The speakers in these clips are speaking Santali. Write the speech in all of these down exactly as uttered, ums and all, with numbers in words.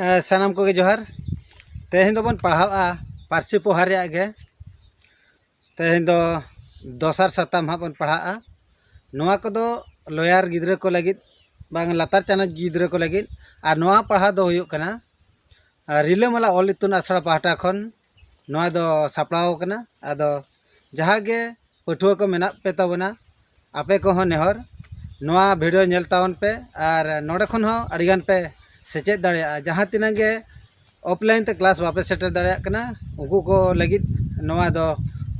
ᱥᱟᱱᱟᱢ ᱠᱚᱜᱮ ᱡᱚᱦᱟᱨ᱾ ᱛᱮᱦᱮᱧ ᱫᱚᱵᱚᱱ ᱯᱟᱲᱦᱟᱜᱼᱟ ᱯᱟᱹᱨᱥᱤ ᱯᱚᱦᱟ ᱨᱮᱭᱟᱜ ᱜᱮ᱾ ᱛᱮᱦᱮᱧ ᱫᱚ ᱫᱚᱥᱟᱨ ᱥᱟᱛᱟᱢ ᱦᱟᱸᱜ ᱵᱚᱱ ᱯᱟᱲᱦᱟᱜᱼᱟ᱾ ᱱᱚᱣᱟ ᱠᱚᱫᱚ ᱞᱚᱭᱟᱨ ᱜᱤᱫᱽᱨᱟᱹ ᱠᱚ ᱞᱟᱹᱜᱤᱫ, ᱵᱟᱝ ᱞᱟᱛᱟᱨ ᱪᱟᱱᱟᱪ ᱜᱤᱫᱽᱨᱟᱹ ᱠᱚ ᱞᱟᱹᱜᱤᱫ᱾ ᱟᱨ ᱱᱚᱣᱟ ᱯᱟᱲᱦᱟᱣ ᱫᱚ ᱦᱩᱭᱩᱜ ᱠᱟᱱᱟ ᱨᱤᱞᱟᱹᱢᱟᱞᱟ ᱚᱞ ᱤᱛᱩᱱ ᱟᱥᱲᱟ ᱯᱟᱦᱴᱟ ᱠᱷᱚᱱ ᱱᱚᱣᱟ ᱫᱚ ᱥᱟᱯᱲᱟᱣ ᱟᱠᱟᱱᱟ᱾ ᱟᱫᱚ ᱡᱟᱦᱟᱸ ᱜᱮ ᱯᱟᱹᱴᱷᱩᱣᱟᱹ ᱠᱚ ᱢᱮᱱᱟᱜ ᱯᱮ ᱛᱟᱵᱚᱱᱟ, ᱟᱯᱮ ᱠᱚᱦᱚᱸ ᱱᱮᱦᱚᱨ ᱱᱚᱣᱟ ᱵᱷᱤᱰᱤᱭᱳ ᱧᱮᱞ ᱛᱟᱵᱚᱱ ᱯᱮ᱾ ᱟᱨ ᱱᱚᱰᱮ ᱠᱷᱚᱱ ᱦᱚᱸ ᱟᱹᱰᱤᱜᱟᱱ ᱯᱮ ᱥᱮᱪᱮᱫ ᱫᱟᱲᱮᱭᱟᱜᱼᱟ᱾ ᱡᱟᱦᱟᱸ ᱛᱤᱱᱟᱹᱜ ᱜᱮ ᱚᱯᱷᱞᱟᱭᱤᱱ ᱛᱮ ᱠᱞᱟᱥ ᱵᱟᱯᱮ ᱥᱮᱴᱮᱨ ᱫᱟᱲᱮᱭᱟᱜ ᱠᱟᱱᱟ, ᱩᱱᱠᱩ ᱠᱚ ᱞᱟᱹᱜᱤᱫ ᱱᱚᱣᱟ ᱫᱚ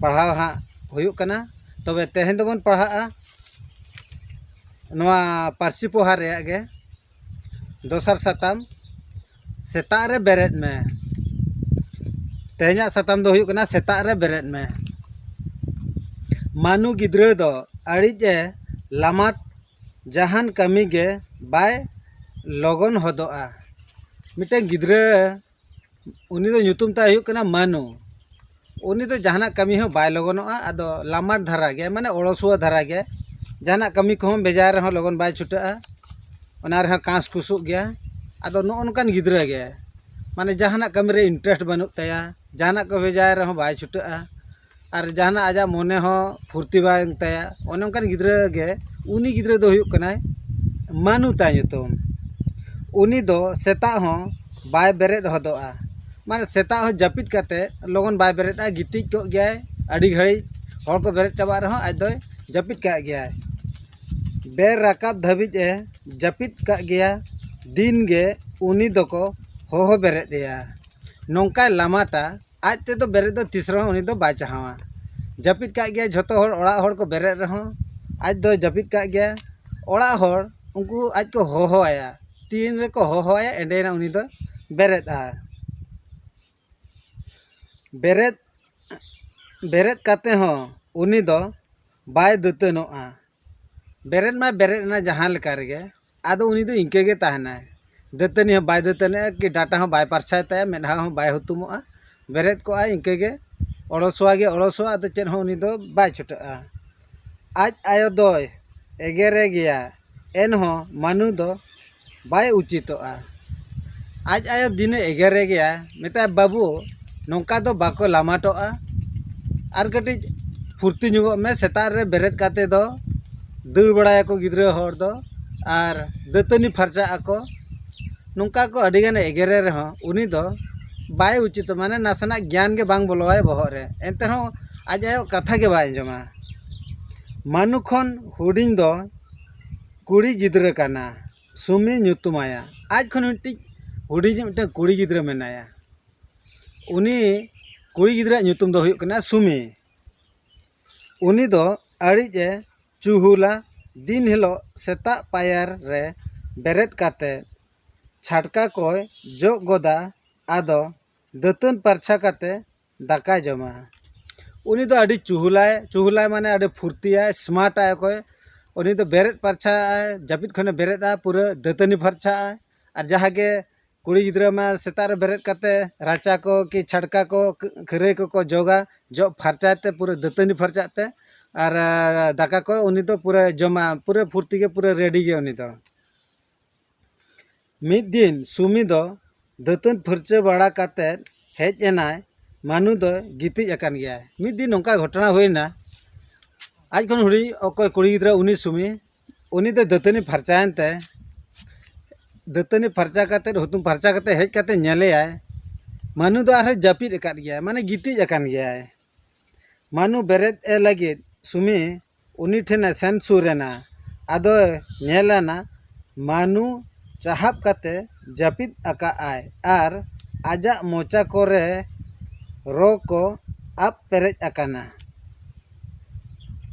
ᱯᱟᱲᱦᱟᱣ ᱦᱟᱸᱜ ᱦᱩᱭᱩᱜ ᱠᱟᱱᱟ᱾ ᱛᱚᱵᱮ ᱛᱮᱦᱮᱧ ᱫᱚᱵᱚᱱ ᱯᱟᱲᱦᱟᱜᱼᱟ ᱱᱚᱣᱟ ᱯᱟᱹᱨᱥᱤ ᱯᱚᱦᱟ ᱨᱮᱭᱟᱜ ᱜᱮ ᱫᱚᱥᱟᱨ ᱥᱟᱛᱟᱢ, ᱥᱮᱛᱟᱜ ᱨᱮ ᱵᱮᱨᱮᱫ ᱢᱮ᱾ ᱛᱮᱦᱮᱧᱟᱜ ᱥᱟᱛᱟᱢ ᱫᱚ ᱦᱩᱭᱩᱜ ᱠᱟᱱᱟ ᱥᱮᱛᱟᱜ ᱨᱮ ᱵᱮᱨᱮᱫ ᱢᱮ᱾ ᱢᱟᱹᱱᱩ ᱜᱤᱫᱽᱨᱟᱹ ᱫᱚ ᱟᱹᱲᱤᱡ ᱮ ᱞᱟᱢᱟᱴ, ᱡᱟᱦᱟᱱ ᱠᱟᱹᱢᱤ ᱜᱮ ᱵᱟᱭ ᱞᱚᱜᱚᱱ ᱦᱚᱫᱚᱜᱼᱟ᱾ ᱢᱤᱫᱴᱮᱱ ᱜᱤᱫᱽᱨᱟᱹ, ᱩᱱᱤ ᱫᱚ ᱧᱩᱛᱩᱢ ᱛᱟᱭ ᱦᱩᱭᱩᱜ ᱠᱟᱱᱟ ᱢᱟᱹᱱᱩ᱾ ᱩᱱᱤ ᱫᱚ ᱡᱟᱦᱟᱱᱟᱜ ᱠᱟᱹᱢᱤ ᱦᱚᱸ ᱵᱟᱭ ᱞᱚᱜᱚᱱᱚᱜᱼᱟ, ᱟᱫᱚ ᱞᱟᱢᱟᱴ ᱫᱷᱟᱨᱟ ᱜᱮ, ᱢᱟᱱᱮ ᱚᱲᱚᱥᱩᱣᱟᱹ ᱫᱷᱟᱨᱟ ᱜᱮ᱾ ᱡᱟᱦᱟᱱᱟᱜ ᱠᱟᱹᱢᱤ ᱠᱚᱦᱚᱸ ᱵᱷᱮᱡᱟᱭ ᱨᱮᱦᱚᱸ ᱞᱚᱜᱚᱱ ᱵᱟᱭ ᱪᱷᱩᱴᱟᱹᱜᱼᱟ, ᱚᱱᱟ ᱨᱮᱦᱚᱸ ᱠᱟᱸᱥ ᱠᱩᱥᱩᱜ ᱜᱮᱭᱟ᱾ ᱟᱫᱚ ᱱᱚᱜᱼᱚ ᱱᱚᱝᱠᱟᱱ ᱜᱤᱫᱽᱨᱟᱹ ᱜᱮ, ᱢᱟᱱᱮ ᱡᱟᱦᱟᱱᱟᱜ ᱠᱟᱹᱢᱤ ᱨᱮ ᱤᱱᱴᱟᱨᱮᱥᱴ ᱵᱟᱹᱱᱩᱜ ᱛᱟᱭᱟ, ᱡᱟᱦᱟᱱᱟᱜ ᱠᱚ ᱵᱷᱮᱡᱟᱭ ᱨᱮᱦᱚᱸ ᱵᱟᱭ ᱪᱷᱩᱴᱟᱹᱜᱼᱟ, ᱟᱨ ᱡᱟᱦᱟᱱᱟᱜ ᱟᱡᱟᱜ ᱢᱚᱱᱮ ᱦᱚᱸ ᱯᱷᱩᱨᱛᱤ ᱵᱟᱝ ᱛᱟᱭᱟ᱾ ᱚᱱᱮ ᱚᱱᱠᱟᱱ ᱜᱤᱫᱽᱨᱟᱹ ᱜᱮ, ᱩᱱᱤ ᱜᱤᱫᱽᱨᱟᱹ ᱫᱚ ᱦᱩᱭᱩᱜ ᱠᱟᱱᱟᱭ ᱢᱟᱹᱱᱩ ᱛᱟᱭ ᱧᱩᱛᱩᱢ᱾ ᱩᱱᱤ ᱫᱚ ᱥᱮᱛᱟᱜ ᱦᱚᱸ ᱵᱟᱭ ᱵᱮᱨᱮᱫ ᱦᱚᱫᱚᱜᱼᱟ, ᱢᱟᱱᱮ ᱥᱮᱛᱟᱜ ᱦᱚᱸ ᱡᱟᱹᱯᱤᱫ ᱠᱟᱛᱮ ᱞᱚᱜᱚᱱ ᱵᱟᱭ ᱵᱮᱨᱮᱫᱼᱟ, ᱜᱤᱛᱤᱡ ᱠᱚᱜ ᱜᱮᱭᱟᱭ ᱟᱹᱰᱤ ᱜᱷᱟᱹᱲᱤᱡ᱾ ᱦᱚᱲ ᱠᱚ ᱵᱮᱨᱮᱫ ᱪᱟᱵᱟᱜ ᱨᱮᱦᱚᱸ ᱟᱡ ᱫᱚᱭ ᱡᱟᱹᱯᱤᱫ ᱠᱟᱜ ᱜᱮᱭᱟᱭ᱾ ᱵᱮᱨ ᱨᱟᱠᱟᱵ ᱫᱷᱟᱹᱵᱤᱡ ᱮ ᱡᱟᱹᱯᱤᱫ ᱠᱟᱜ ᱜᱮᱭᱟ᱾ ᱫᱤᱱ ᱜᱮ ᱩᱱᱤ ᱫᱚᱠᱚ ᱦᱚᱦᱚ ᱵᱮᱨᱮᱫ ᱮᱭᱟ᱾ ᱱᱚᱝᱠᱟᱭ ᱞᱟᱢᱟᱴᱟ, ᱟᱡ ᱛᱮᱫᱚ ᱵᱮᱨᱮᱫ ᱫᱚ ᱛᱤᱥ ᱨᱮᱦᱚᱸ ᱩᱱᱤ ᱫᱚ ᱵᱟᱭ ᱪᱟᱦᱟᱣᱟ᱾ ᱡᱟᱹᱯᱤᱫ ᱠᱟᱜ ᱜᱮᱭᱟ, ᱡᱷᱚᱛᱚ ᱦᱚᱲ, ᱚᱲᱟᱜ ᱦᱚᱲ ᱠᱚ ᱵᱮᱨᱮᱫ ᱨᱮᱦᱚᱸ ᱟᱡ ᱫᱚ ᱡᱟᱹᱯᱤᱫ ᱠᱟᱜ ᱜᱮᱭᱟ᱾ ᱚᱲᱟᱜ ᱦᱚᱲ ᱩᱱᱠᱩ ᱟᱡ ᱠᱚ ᱦᱚᱦᱚ ᱟᱭᱟ᱾ ᱛᱤᱱ ᱨᱮᱠᱚ ᱦᱚᱦᱚ ᱟᱭᱟ, ᱮᱸᱰᱮᱱᱟ ᱩᱱᱤ ᱫᱚ ᱵᱮᱨᱮᱫᱼᱟ᱾ ᱵᱮᱨᱮᱫ, ᱵᱮᱨᱮᱫ ᱠᱟᱛᱮ ᱦᱚᱸ ᱩᱱᱤ ᱫᱚ ᱵᱟᱭ ᱫᱟᱹᱛᱟᱹᱱᱚᱜᱼᱟ᱾ ᱵᱮᱨᱮᱫ ᱢᱟᱭ ᱵᱮᱨᱮᱫ ᱮᱱᱟ ᱡᱟᱦᱟᱸ ᱞᱮᱠᱟ ᱨᱮᱜᱮ, ᱟᱫᱚ ᱩᱱᱤ ᱫᱚ ᱤᱱᱠᱟᱹ ᱜᱮ ᱛᱟᱦᱮᱱᱟᱭ᱾ ᱫᱟᱹᱛᱟᱹᱱᱤ ᱦᱚᱸ ᱵᱟᱭ ᱫᱟᱹᱛᱟᱹᱱᱤᱜᱼᱟ, ᱠᱤ ᱰᱟᱴᱟ ᱦᱚᱸ ᱵᱟᱭ ᱯᱟᱨᱪᱷᱟᱭ ᱛᱟᱭᱟ, ᱢᱮᱫᱦᱟ ᱦᱚᱸ ᱵᱟᱭ ᱦᱩᱛᱩᱢᱚᱜᱼᱟ᱾ ᱵᱮᱨᱮᱫ ᱠᱚᱜᱼᱟᱭ ᱤᱱᱠᱟᱹ ᱜᱮ, ᱚᱲᱚᱥᱩᱣᱟ ᱜᱮ ᱚᱲᱚᱥᱩᱣᱟ, ᱟᱫᱚ ᱪᱮᱫ ᱦᱚᱸ ᱩᱱᱤ ᱫᱚ ᱵᱟᱭ ᱪᱷᱩᱴᱟᱹᱜᱼᱟ᱾ ᱟᱡ ᱟᱭᱳ ᱫᱚᱭ ᱮᱜᱮᱨᱮ ᱜᱮᱭᱟ, ᱮᱱᱦᱚᱸ ᱢᱟᱹᱱᱩ ᱫᱚ ᱵᱟᱭ ᱩᱪᱤᱛᱚᱜᱼᱟ᱾ ᱟᱡ ᱟᱭᱳ ᱫᱤᱱᱮ ᱮᱜᱮᱨᱮ ᱜᱮᱭᱟ, ᱢᱮᱛᱟᱭ, "ᱵᱟᱹᱵᱩ, ᱱᱚᱝᱠᱟ ᱫᱚ ᱵᱟᱠᱚ ᱞᱟᱢᱟᱴᱚᱜᱼᱟ, ᱟᱨ ᱠᱟᱹᱴᱤᱡ ᱯᱷᱩᱨᱛᱤ ᱧᱚᱜᱚᱜ ᱢᱮ, ᱥᱮᱛᱟᱜ ᱨᱮ ᱵᱮᱨᱮᱫ ᱠᱟᱛᱮ ᱫᱚ ᱫᱟᱹᱲ ᱵᱟᱲᱟᱭᱟᱠᱚ ᱜᱤᱫᱽᱨᱟᱹ ᱦᱚᱲ ᱫᱚ, ᱟᱨ ᱫᱟᱹᱛᱟᱹᱱᱤ ᱯᱷᱟᱨᱪᱟᱜ ᱟᱠᱚ", ᱱᱚᱝᱠᱟ ᱠᱚ ᱟᱹᱰᱤᱜᱟᱱᱮ ᱮᱜᱮᱨᱮ ᱨᱮᱦᱚᱸ ᱩᱱᱤ ᱫᱚ ᱵᱟᱭ ᱩᱪᱤᱛᱚ, ᱢᱟᱱᱮ ᱱᱟᱥᱮᱱᱟᱜ ᱜᱮᱭᱟᱱ ᱜᱮ ᱵᱟᱝ ᱵᱚᱞᱚᱣᱟᱭ ᱵᱚᱦᱚᱜ ᱨᱮ, ᱮᱱᱛᱮ ᱨᱮᱦᱚᱸ ᱟᱡ ᱟᱭᱳ ᱠᱟᱛᱷᱟ ᱜᱮ ᱵᱟᱭ ᱟᱸᱡᱚᱢᱟ᱾ ᱢᱟᱱᱩ ᱠᱷᱚᱱ ᱦᱩᱰᱤᱧ ᱫᱚ ᱠᱩᱲᱤ ᱜᱤᱫᱽᱨᱟᱹ ᱠᱟᱱᱟ, ᱥᱩᱢᱤ ᱧᱩᱛᱩᱢᱟᱭᱟ᱾ ᱟᱡ ᱠᱷᱚᱱ ᱢᱤᱫᱴᱤᱡ ᱦᱩᱰᱤᱧ ᱢᱤᱫᱴᱟᱝ ᱠᱩᱲᱤ ᱜᱤᱫᱽᱨᱟᱹ ᱢᱮᱱᱟᱭᱟ᱾ ᱩᱱᱤ ᱠᱩᱲᱤ ᱜᱤᱫᱽᱨᱟᱹᱣᱟᱜ ᱧᱩᱛᱩᱢ ᱫᱚ ᱦᱩᱭᱩᱜ ᱠᱟᱱᱟ ᱥᱩᱢᱤ᱾ ᱩᱱᱤ ᱫᱚ ᱟᱹᱲᱤᱡ ᱮ ᱪᱩᱦᱩᱞᱟ, ᱫᱤᱱ ᱦᱤᱞᱳᱜ ᱥᱮᱛᱟᱜ ᱯᱟᱭᱟᱨ ᱨᱮ ᱵᱮᱨᱮᱫ ᱠᱟᱛᱮ ᱪᱷᱟᱴᱠᱟ ᱠᱚᱭ ᱡᱚᱜ ᱜᱚᱫᱟ, ᱟᱫᱚ ᱫᱟᱹᱛᱟᱹᱱ ᱯᱟᱨᱪᱷᱟ ᱠᱟᱛᱮ ᱫᱟᱠᱟᱭ ᱡᱚᱢᱟ᱾ ᱩᱱᱤ ᱫᱚ ᱟᱹᱰᱤ ᱪᱩᱦᱩᱞᱟᱭ, ᱪᱩᱦᱩᱞᱟᱭ ᱢᱟᱱᱮ ᱟᱹᱰᱤ ᱯᱷᱩᱨᱛᱤᱭᱟᱭ, ᱥᱢᱟᱨᱴ ᱟᱭ ᱚᱠᱚᱭ᱾ ᱩᱱᱤ ᱫᱚ ᱵᱮᱨᱮᱫ ᱯᱟᱨᱪᱷᱟᱜ ᱟᱭ, ᱡᱟᱹᱯᱤᱫ ᱠᱷᱚᱱᱮ ᱵᱮᱨᱮᱫᱼᱟ, ᱯᱩᱨᱟᱹ ᱫᱟᱹᱛᱟᱹᱱᱤ ᱯᱷᱟᱨᱪᱟᱜ ᱟᱭ᱾ ᱟᱨ ᱡᱟᱦᱟᱸ ᱜᱮ ᱠᱩᱲᱤ ᱜᱤᱫᱽᱨᱟᱹ ᱢᱟ ᱥᱮᱛᱟᱜ ᱨᱮ ᱵᱮᱨᱮᱫ ᱠᱟᱛᱮ ᱨᱟᱪᱟ ᱠᱚ ᱠᱤ ᱪᱷᱟᱴᱠᱟ ᱠᱚ ᱠᱷᱟᱹᱨᱟᱹᱭ ᱠᱚᱠᱚ ᱡᱚᱜᱟ, ᱡᱚᱜ ᱯᱷᱟᱨᱪᱟᱭ ᱛᱮ ᱯᱩᱨᱟᱹ ᱫᱟᱹᱛᱟᱹᱱᱤ ᱯᱷᱟᱨᱪᱟᱜ ᱛᱮ, ᱟᱨ ᱫᱟᱠᱟ ᱠᱚ ᱩᱱᱤ ᱫᱚ ᱯᱩᱨᱟᱹ ᱡᱚᱢᱟ, ᱯᱩᱨᱟᱹ ᱯᱷᱩᱨᱛᱤ ᱜᱮ, ᱯᱩᱨᱟᱹ ᱨᱮᱰᱤ ᱜᱮ ᱩᱱᱤ ᱫᱚ᱾ ᱢᱤᱫ ᱫᱤᱱ ᱥᱩᱢᱤ ᱫᱚ ᱫᱟᱹᱛᱟᱹᱱ ᱯᱷᱟᱹᱨᱪᱟᱹ ᱵᱟᱲᱟ ᱠᱟᱛᱮ ᱦᱮᱡ ᱮᱱᱟᱭ᱾ ᱢᱟᱱᱩ ᱫᱚ ᱜᱤᱛᱤᱡ ᱟᱠᱟᱱ ᱜᱮᱭᱟᱭ᱾ ᱢᱤᱫ ᱫᱤᱱ ᱱᱚᱝᱠᱟ ᱜᱷᱚᱴᱚᱱᱟ ᱦᱩᱭᱱᱟ, ᱟᱡ ᱠᱷᱚᱱ ᱦᱩᱰᱤᱧ ᱚᱠᱚᱭ ᱠᱩᱲᱤ ᱜᱤᱫᱽᱨᱟᱹ ᱩᱱᱤ ᱥᱩᱢᱤ, ᱩᱱᱤ ᱫᱚ ᱫᱟᱹᱛᱟᱹᱱᱤ ᱯᱷᱟᱨᱪᱟᱭᱮᱱ ᱛᱮ, ᱫᱟᱹᱛᱟᱹᱱᱤ ᱯᱷᱟᱨᱪᱟ ᱠᱟᱛᱮ, ᱦᱩᱛᱩᱢ ᱯᱷᱟᱨᱪᱟ ᱠᱟᱛᱮ ᱦᱮᱡ ᱠᱟᱛᱮ ᱧᱮᱞᱮᱭᱟᱭ, ᱢᱟᱱᱩ ᱫᱚ ᱟᱨᱦᱚᱸ ᱡᱟᱹᱯᱤᱫ ᱟᱠᱟᱫ ᱜᱮᱭᱟᱭ, ᱢᱟᱱᱮ ᱜᱤᱛᱤᱡ ᱟᱠᱟᱱ ᱜᱮᱭᱟᱭ᱾ ᱢᱟᱱᱩ ᱵᱮᱨᱮᱫ ᱮ ᱞᱟᱹᱜᱤᱫ ᱥᱩᱢᱤ ᱩᱱᱤ ᱴᱷᱮᱱᱮ ᱥᱮᱱ ᱥᱩᱨ ᱮᱱᱟ᱾ ᱟᱫᱚᱭ ᱧᱮᱞ ᱟᱱᱟ ᱢᱟᱱᱩ ᱪᱟᱦᱟᱵ ᱠᱟᱛᱮ ᱡᱟᱹᱯᱤᱫ ᱟᱠᱟᱫ ᱟᱭ ᱟᱨ ᱟᱡᱟᱜ ᱢᱚᱪᱟ ᱠᱚᱨᱮ ᱨᱚ ᱠᱚ ᱟᱵ ᱯᱮᱨᱮᱡ ᱟᱠᱟᱱᱟ᱾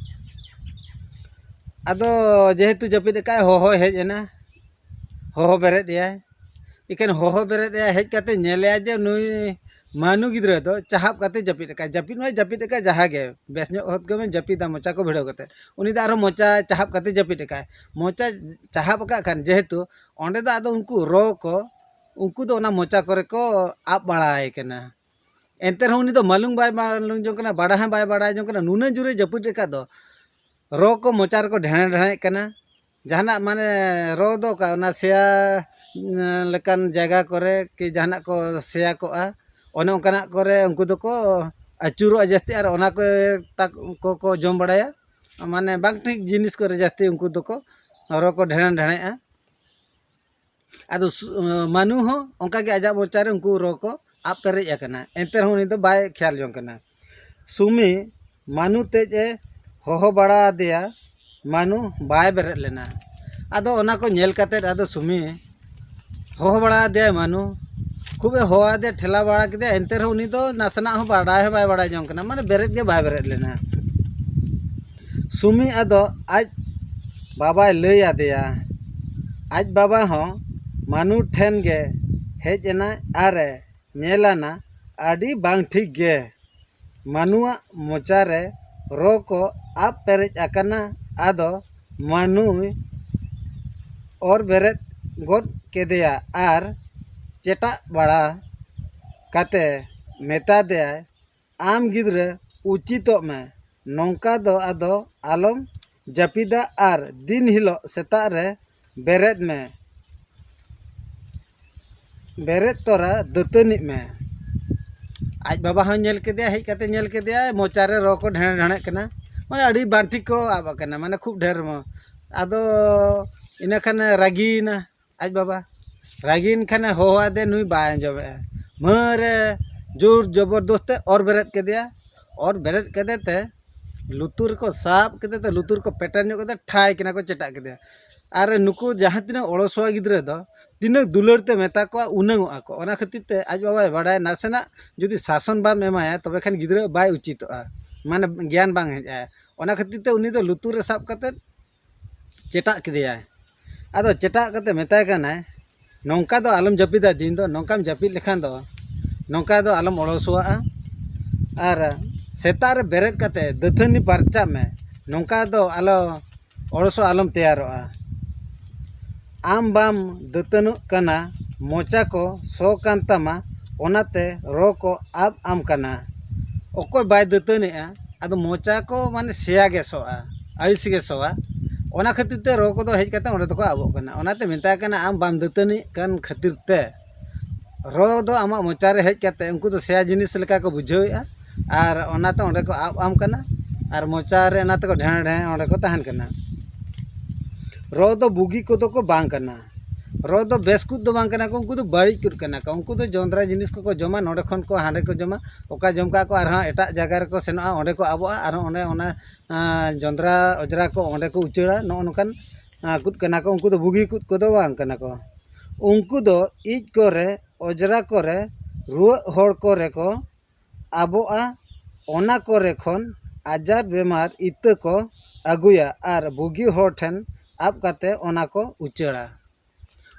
ᱟᱫᱚ ᱡᱮᱦᱮᱛᱩ ᱡᱟᱹᱯᱤᱫ ᱟᱠᱟᱫ ᱟᱭ, ᱦᱚᱦᱚᱭ ᱦᱮᱡ ᱮᱱᱟ, ᱦᱚᱦᱚ ᱵᱮᱨᱮᱫ ᱮᱭᱟᱭ᱾ ᱮᱠᱷᱮᱱ ᱦᱚᱦᱚ ᱵᱮᱨᱮᱫ ᱮᱭᱟᱭ, ᱦᱮᱡ ᱠᱟᱛᱮ ᱧᱮᱞᱮᱭᱟᱭ ᱡᱮ ᱱᱩᱭ ᱢᱟᱱᱩ ᱜᱤᱫᱽᱨᱟᱹ ᱫᱚ ᱪᱟᱦᱟᱵ ᱠᱟᱛᱮ ᱡᱟᱹᱯᱤᱫ ᱟᱠᱟᱫ᱾ ᱡᱟᱹᱯᱤᱫ ᱢᱟᱭ ᱡᱟᱹᱯᱤᱫ ᱟᱠᱟᱫ, ᱡᱟᱦᱟᱸ ᱜᱮ ᱵᱮᱥ ᱧᱚᱜ ᱦᱚᱛ ᱜᱮ ᱡᱟᱹᱯᱤᱫᱟ ᱢᱚᱪᱟ ᱠᱚ ᱵᱷᱤᱲᱟᱹᱣ ᱠᱟᱛᱮ, ᱩᱱᱤ ᱫᱚ ᱟᱨᱦᱚᱸ ᱢᱚᱪᱟ ᱪᱟᱦᱟᱵ ᱠᱟᱛᱮ ᱡᱟᱹᱯᱤᱫ ᱟᱠᱟᱫ᱾ ᱢᱚᱪᱟ ᱪᱟᱦᱟᱵ ᱟᱠᱟᱫ ᱠᱷᱟᱱ ᱡᱮᱦᱮᱛᱩ, ᱚᱸᱰᱮ ᱫᱚ ᱟᱫᱚ ᱩᱱᱠᱩ ᱨᱚ ᱠᱚ, ᱩᱱᱠᱩ ᱫᱚ ᱚᱱᱟ ᱢᱚᱪᱟ ᱠᱚᱨᱮ ᱠᱚ ᱟᱵ ᱵᱟᱲᱟᱭ ᱠᱟᱱᱟ᱾ ᱮᱱᱛᱮ ᱨᱮᱦᱚᱸ ᱩᱱᱤ ᱫᱚ ᱢᱟᱞᱩᱢ ᱵᱟᱭ ᱢᱟᱞᱩᱢ ᱡᱚᱝ ᱠᱟᱱᱟ, ᱵᱟᱲᱟᱭ ᱦᱚᱸ ᱵᱟᱭ ᱵᱟᱲᱟᱭ ᱡᱚᱝ ᱠᱟᱱᱟ᱾ ᱱᱩᱱᱟᱹᱜ ᱡᱳᱨᱮ ᱡᱟᱹᱯᱤᱫ ᱟᱠᱟᱫ ᱫᱚ, ᱨᱚ ᱠᱚ ᱢᱚᱪᱟ ᱨᱮᱠᱚ ᱰᱷᱮᱬᱮ ᱰᱷᱮᱬᱮᱜ ᱠᱟᱱᱟ᱾ ᱡᱟᱦᱟᱱᱟᱜ ᱢᱟᱱᱮ ᱨᱚ ᱫᱚ ᱚᱠᱟ, ᱚᱱᱟ ᱥᱮᱭᱟ ᱞᱮᱠᱟᱱ ᱡᱟᱭᱜᱟ ᱠᱚᱨᱮ ᱠᱤ ᱡᱟᱦᱟᱱᱟᱜ ᱠᱚ ᱥᱮᱭᱟ ᱠᱚᱜᱼᱟ, ᱚᱱᱮ ᱚᱱᱠᱟᱱᱟᱜ ᱠᱚᱨᱮ ᱩᱱᱠᱩ ᱫᱚᱠᱚ ᱟᱹᱪᱩᱨᱚᱜᱼᱟ ᱡᱟᱹᱥᱛᱤ, ᱟᱨ ᱚᱱᱟ ᱠᱚ ᱛᱟᱠ-, ᱠᱚ, ᱠᱚ ᱡᱚᱢ ᱵᱟᱲᱟᱭᱟ᱾ ᱢᱟᱱᱮ ᱵᱟᱝ ᱴᱷᱤᱠ ᱡᱤᱱᱤᱥ ᱠᱚᱨᱮ ᱡᱟᱹᱥᱛᱤ ᱩᱱᱠᱩ ᱫᱚᱠᱚ ᱨᱚ ᱠᱚ ᱰᱷᱮᱬᱮ ᱰᱷᱮᱬᱮᱜᱼᱟ᱾ ᱟᱫᱚ ᱥᱩ-, ᱢᱟᱹᱱᱩ ᱦᱚᱸ ᱚᱱᱠᱟᱜᱮ ᱟᱡᱟᱜ ᱢᱚᱪᱟᱨᱮ ᱩᱱᱠᱩ ᱨᱚ ᱠᱚ ᱟᱵ ᱯᱮᱨᱮᱡ ᱟᱠᱟᱱᱟ, ᱮᱱᱛᱮ ᱨᱮᱦᱚᱸ ᱩᱱᱤ ᱫᱚ ᱵᱟᱭ ᱠᱷᱮᱭᱟᱞ ᱡᱚᱝ ᱠᱟᱱᱟ᱾ ᱥᱩᱢᱤ ᱢᱟᱹᱱᱩ ᱛᱮᱡ ᱮ ᱦᱚᱦᱚ ᱵᱟᱲᱟ ᱟᱫᱮᱭᱟ, ᱢᱟᱹᱱᱩ ᱵᱟᱭ ᱵᱮᱨᱮᱫ ᱞᱮᱱᱟ᱾ ᱟᱫᱚ ᱚᱱᱟ ᱠᱚ ᱧᱮᱞ ᱠᱟᱛᱮᱫ ᱟᱫᱚ ᱥᱩᱢᱤ ᱦᱚᱦᱚ ᱵᱟᱲᱟ ᱟᱫᱮᱭᱟᱭ ᱢᱟᱹᱱᱩ, ᱠᱷᱩᱵ ᱮ ᱦᱚᱦᱚ ᱟᱫᱮᱭᱟ, ᱴᱷᱮᱞᱟᱣ ᱵᱟᱲᱟ ᱠᱮᱫᱮᱭᱟ, ᱮᱱᱛᱮ ᱨᱮᱦᱚᱸ ᱩᱱᱤ ᱫᱚ ᱱᱟᱥᱮᱱᱟᱜ ᱦᱚᱸ ᱵᱟᱰᱟᱭ ᱦᱚᱸ ᱵᱟᱭ ᱵᱟᱰᱟᱭ ᱡᱚᱝ ᱠᱟᱱᱟ, ᱢᱟᱱᱮ ᱵᱮᱨᱮᱫ ᱜᱮ ᱵᱟᱭ ᱵᱮᱨᱮᱫ ᱞᱮᱱᱟ᱾ ᱥᱩᱢᱤ ᱟᱫᱚ ᱟᱡ ᱵᱟᱵᱟᱭ ᱞᱟᱹᱭ ᱟᱫᱮᱭᱟ᱾ ᱟᱡ ᱵᱟᱵᱟ ᱦᱚᱸ ᱢᱟᱹᱱᱩ ᱴᱷᱮᱱ ᱜᱮ ᱦᱮᱡ ᱮᱱᱟᱭ ᱟᱨ ᱮ ᱧᱮᱞᱟᱱᱟ, ᱟᱹᱰᱤ ᱵᱟᱝ ᱴᱷᱤᱠ ᱜᱮ᱾ ᱢᱟᱹᱱᱩᱣᱟᱜ ᱢᱚᱪᱟᱨᱮ ᱨᱚ ᱠᱚ ᱟᱵ ᱯᱮᱨᱮᱡ ᱟᱠᱟᱱᱟ᱾ ᱟᱫᱚ ᱢᱟᱹᱱᱩᱭ ᱚᱨ ᱵᱮᱨᱮᱫ ᱜᱚᱫ ᱠᱮᱫᱮᱭᱟ ᱟᱨ ᱪᱮᱴᱟᱜ ᱵᱟᱲᱟ ᱠᱟᱛᱮ ᱢᱮᱛᱟ ᱫᱮᱭᱟᱭ, ᱟᱢ ᱜᱤᱫᱽᱨᱟᱹ, ᱩᱪᱤᱛᱚᱜ ᱢᱮ, ᱱᱚᱝᱠᱟ ᱫᱚ ᱟᱫᱚ ᱟᱞᱚᱢ ᱡᱟᱹᱯᱤᱫᱟ ᱟᱨ ᱫᱤᱱ ᱦᱤᱞᱳᱜ ᱥᱮᱛᱟᱜ ᱨᱮ ᱵᱮᱨᱮᱫ ᱢᱮ, ᱵᱮᱨᱮᱫ ᱛᱚᱨᱟ ᱫᱟᱹᱛᱟᱹᱱᱤᱜ ᱢᱮ᱾ ᱟᱡ ᱵᱟᱵᱟ ᱦᱚᱸ ᱧᱮᱞ ᱠᱮᱫᱮᱭᱟ, ᱦᱮᱡ ᱠᱟᱛᱮ ᱧᱮᱞ ᱠᱮᱫᱮᱭᱟᱭ ᱢᱚᱪᱟᱨᱮ ᱨᱚ ᱠᱚ ᱰᱷᱮᱬᱮ ᱰᱷᱮᱬᱮᱜ ᱠᱟᱱᱟ, ᱢᱟᱱᱮ ᱟᱹᱰᱤ ᱵᱟᱝ ᱴᱷᱤᱠ ᱠᱚ ᱟᱵ ᱟᱠᱟᱱᱟ, ᱢᱟᱱᱮ ᱠᱷᱩᱵ ᱰᱷᱮᱨ ᱢᱚ-, ᱟᱫᱚ ᱤᱱᱟᱹ ᱠᱷᱟᱱ ᱨᱟᱹᱜᱤᱭᱮᱱᱟ ᱟᱡ ᱵᱟᱵᱟ᱾ ᱨᱟᱹᱜᱤᱭᱮᱱ ᱠᱷᱟᱱᱮ ᱦᱚᱦᱚ ᱟᱫᱮ, ᱱᱩᱭ ᱵᱟᱭ ᱟᱸᱡᱚᱢᱮᱜᱼᱟ᱾ ᱢᱟᱹᱨᱮ ᱡᱳᱨ ᱡᱚᱵᱚᱨᱫᱚᱥᱛᱮ ᱚᱨ ᱵᱮᱨᱮᱫ ᱠᱮᱫᱮᱭᱟ᱾ ᱚᱨ ᱵᱮᱨᱮᱫ ᱠᱮᱫᱮ ᱛᱮ ᱞᱩᱛᱩᱨ ᱨᱮᱠᱚ ᱥᱟᱵ ᱠᱮᱫᱮ ᱛᱮ ᱞᱩᱛᱩᱨ ᱠᱚ ᱯᱮᱴᱮᱨ ᱧᱚᱜ ᱠᱮᱫᱮ, ᱴᱷᱟᱭ ᱠᱮᱱᱟ ᱠᱚ, ᱪᱮᱴᱟᱜ ᱠᱮᱫᱮᱭᱟ᱾ ᱟᱨ ᱱᱩᱠᱩ ᱡᱟᱦᱟᱸ ᱛᱤᱱᱟᱹᱜ ᱚᱲᱚᱥᱚᱣᱟ ᱜᱤᱫᱽᱨᱟᱹ ᱫᱚ ᱛᱤᱱᱟᱹᱜ ᱫᱩᱞᱟᱹᱲ ᱛᱮ ᱢᱮᱛᱟ ᱠᱚᱣᱟ, ᱩᱱᱟᱹᱝ ᱚᱜᱼᱟ ᱠᱚ᱾ ᱚᱱᱟ ᱠᱷᱟᱹᱛᱤᱨ ᱛᱮ ᱟᱡ ᱵᱟᱵᱟᱭ ᱵᱟᱰᱟᱭᱟ, ᱱᱟᱥᱮᱱᱟᱜ ᱡᱩᱫᱤ ᱥᱟᱥᱚᱱ ᱵᱟᱢ ᱮᱢᱟᱭᱟ, ᱛᱚᱵᱮ ᱠᱷᱟᱱ ᱜᱤᱫᱽᱨᱟᱹ ᱵᱟᱭ ᱩᱪᱤᱛᱚᱜᱼᱟ, ᱢᱟᱱᱮ ᱜᱮᱭᱟᱱ ᱵᱟᱝ ᱦᱮᱡ ᱟᱭᱟ᱾ ᱚᱱᱟ ᱠᱷᱟᱹᱛᱤᱨ ᱛᱮ ᱩᱱᱤ ᱫᱚ ᱞᱩᱛᱩᱨ ᱨᱮ ᱥᱟᱵ ᱠᱟᱛᱮᱫ ᱪᱮᱴᱟᱜ ᱠᱮᱫᱮᱭᱟᱭ᱾ ᱟᱫᱚ ᱪᱮᱴᱟᱜ ᱠᱟᱛᱮ ᱢᱮᱛᱟᱭ ᱠᱟᱱᱟᱭ, ᱱᱚᱝᱠᱟ ᱫᱚ ᱟᱞᱚᱢ ᱡᱟᱹᱯᱤᱫᱟ, ᱫᱤᱱ ᱫᱚ ᱱᱚᱝᱠᱟᱢ ᱡᱟᱹᱯᱤᱫ ᱞᱮᱠᱷᱟᱱ ᱫᱚ ᱱᱚᱝᱠᱟ ᱫᱚ ᱟᱞᱚᱢ ᱚᱲᱚᱥᱚᱣᱟᱜᱼᱟ᱾ ᱟᱨ ᱥᱮᱛᱟᱜ ᱨᱮ ᱵᱮᱨᱮᱫ ᱠᱟᱛᱮ ᱫᱟᱹᱛᱟᱹᱱᱤ ᱯᱟᱨᱪᱟᱜ ᱢᱮ, ᱱᱚᱝᱠᱟ ᱫᱚ ᱟᱞᱚ ᱚᱲᱚᱥᱚᱜ ᱟᱞᱚᱢ ᱛᱮᱭᱟᱨᱚᱜᱼᱟ᱾ ᱟᱢ ᱵᱟᱢ ᱫᱟᱹᱛᱟᱹᱱᱚᱜ ᱠᱟᱱᱟ, ᱢᱚᱪᱟ ᱠᱚ ᱥᱚ ᱠᱟᱱ ᱛᱟᱢᱟ, ᱚᱱᱟᱛᱮ ᱨᱚ ᱠᱚ ᱟᱵ ᱟᱢ ᱠᱟᱱᱟ᱾ ᱚᱠᱚᱭ ᱵᱟᱭ ᱫᱟᱹᱛᱟᱹᱱᱤᱜᱼᱟ, ᱟᱫᱚ ᱢᱚᱪᱟ ᱠᱚ ᱢᱟᱱᱮ ᱥᱮᱭᱟ ᱜᱮ ᱥᱚᱜᱼᱟ, ᱟᱹᱲᱤᱥ ᱜᱮ ᱥᱚᱜᱼᱟ᱾ ᱚᱱᱟ ᱠᱷᱟᱹᱛᱤᱨ ᱛᱮ ᱨᱚ ᱠᱚᱫᱚ ᱦᱮᱡ ᱠᱟᱛᱮ ᱚᱸᱰᱮ ᱫᱚᱠᱚ ᱟᱵᱚᱜ ᱠᱟᱱᱟ᱾ ᱚᱱᱟᱛᱮ ᱢᱮᱛᱟᱭ ᱠᱟᱱᱟ, ᱟᱢ ᱵᱟᱢ ᱫᱟᱹᱛᱟᱹᱱᱤᱜ ᱠᱟᱱ ᱠᱷᱟᱹᱛᱤᱨ ᱛᱮ ᱨᱚ ᱫᱚ ᱟᱢᱟᱜ ᱢᱚᱪᱟ ᱨᱮ ᱦᱮᱡ ᱠᱟᱛᱮ ᱩᱱᱠᱩ ᱫᱚ ᱥᱮᱭᱟ ᱡᱤᱱᱤᱥ ᱞᱮᱠᱟ ᱠᱚ ᱵᱩᱡᱷᱟᱹᱣᱮᱫᱼᱟ ᱟᱨ ᱚᱱᱟᱛᱮ ᱚᱸᱰᱮ ᱠᱚ ᱟᱵ ᱟᱢ ᱠᱟᱱᱟ ᱟᱨ ᱢᱚᱪᱟ ᱨᱮ ᱚᱱᱟ ᱛᱮᱠᱚ ᱰᱷᱮᱬᱮ ᱰᱷᱮᱬᱮ ᱚᱸᱰᱮ ᱠᱚ ᱛᱟᱦᱮᱱ ᱠᱟᱱᱟ᱾ ᱨᱚ ᱫᱚ ᱵᱩᱜᱤ ᱠᱚᱫᱚ ᱠᱚ ᱵᱟᱝ ᱠᱟᱱᱟ᱾ ᱨᱚ ᱫᱚ ᱵᱮᱥ ᱠᱚ ᱫᱚ ᱵᱟᱝ ᱠᱟᱱᱟ ᱠᱚ, ᱩᱱᱠᱩ ᱫᱚ ᱵᱟᱹᱲᱤᱡ ᱠᱚ ᱠᱟᱱᱟ ᱠᱚ᱾ ᱩᱱᱠᱩ ᱫᱚ ᱡᱚᱸᱫᱽᱨᱟ ᱡᱤᱱᱤᱥ ᱠᱚᱠᱚ ᱡᱚᱢᱟ, ᱱᱚᱸᱰᱮ ᱠᱷᱚᱱ ᱠᱚ ᱦᱟᱸᱰᱮ ᱠᱚ ᱡᱚᱢᱟ, ᱚᱠᱟ ᱡᱚᱢ ᱠᱟᱜ ᱠᱚ ᱟᱨᱦᱚᱸ ᱮᱴᱟᱜ ᱡᱟᱭᱜᱟ ᱨᱮᱠᱚ ᱥᱮᱱᱚᱜᱼᱟ, ᱚᱸᱰᱮ ᱠᱚ ᱟᱵᱚᱜᱼᱟ, ᱟᱨᱦᱚᱸ ᱚᱸᱰᱮ ᱚᱱᱟ ᱟᱸ, ᱡᱚᱸᱫᱽᱨᱟ ᱚᱸᱡᱽᱨᱟ ᱠᱚ ᱚᱸᱰᱮ ᱠᱚ ᱩᱪᱟᱹᱲᱟ᱾ ᱱᱚᱜᱼᱚ ᱱᱚᱝᱠᱟᱱ ᱟᱸ, ᱠᱚ ᱠᱟᱱᱟ ᱠᱚ᱾ ᱩᱱᱠᱩ ᱫᱚ ᱵᱩᱜᱤ ᱠᱚ ᱫᱚ ᱵᱟᱝ ᱠᱟᱱᱟ ᱠᱚ᱾ ᱩᱱᱠᱩ ᱫᱚ ᱤᱡ ᱠᱚᱨᱮ, ᱚᱸᱡᱽᱨᱟ ᱠᱚᱨᱮ, ᱨᱩᱣᱟᱹᱜ ᱦᱚᱲ ᱠᱚᱨᱮ ᱠᱚ ᱟᱵᱚᱜᱼᱟ᱾ ᱚᱱᱟ ᱠᱚᱨᱮ ᱠᱷᱚᱱ ᱟᱡᱟᱨ ᱵᱮᱢᱟᱨ ᱤᱛᱟᱹ ᱠᱚ ᱟᱹᱜᱩᱭᱟ ᱟᱨ ᱵᱩᱜᱤ ᱦᱚᱲ ᱴᱷᱮᱱ ᱟᱵ ᱠᱟᱛᱮ ᱚᱱᱟ ᱠᱚ ᱩᱪᱟᱹᱲᱟ᱾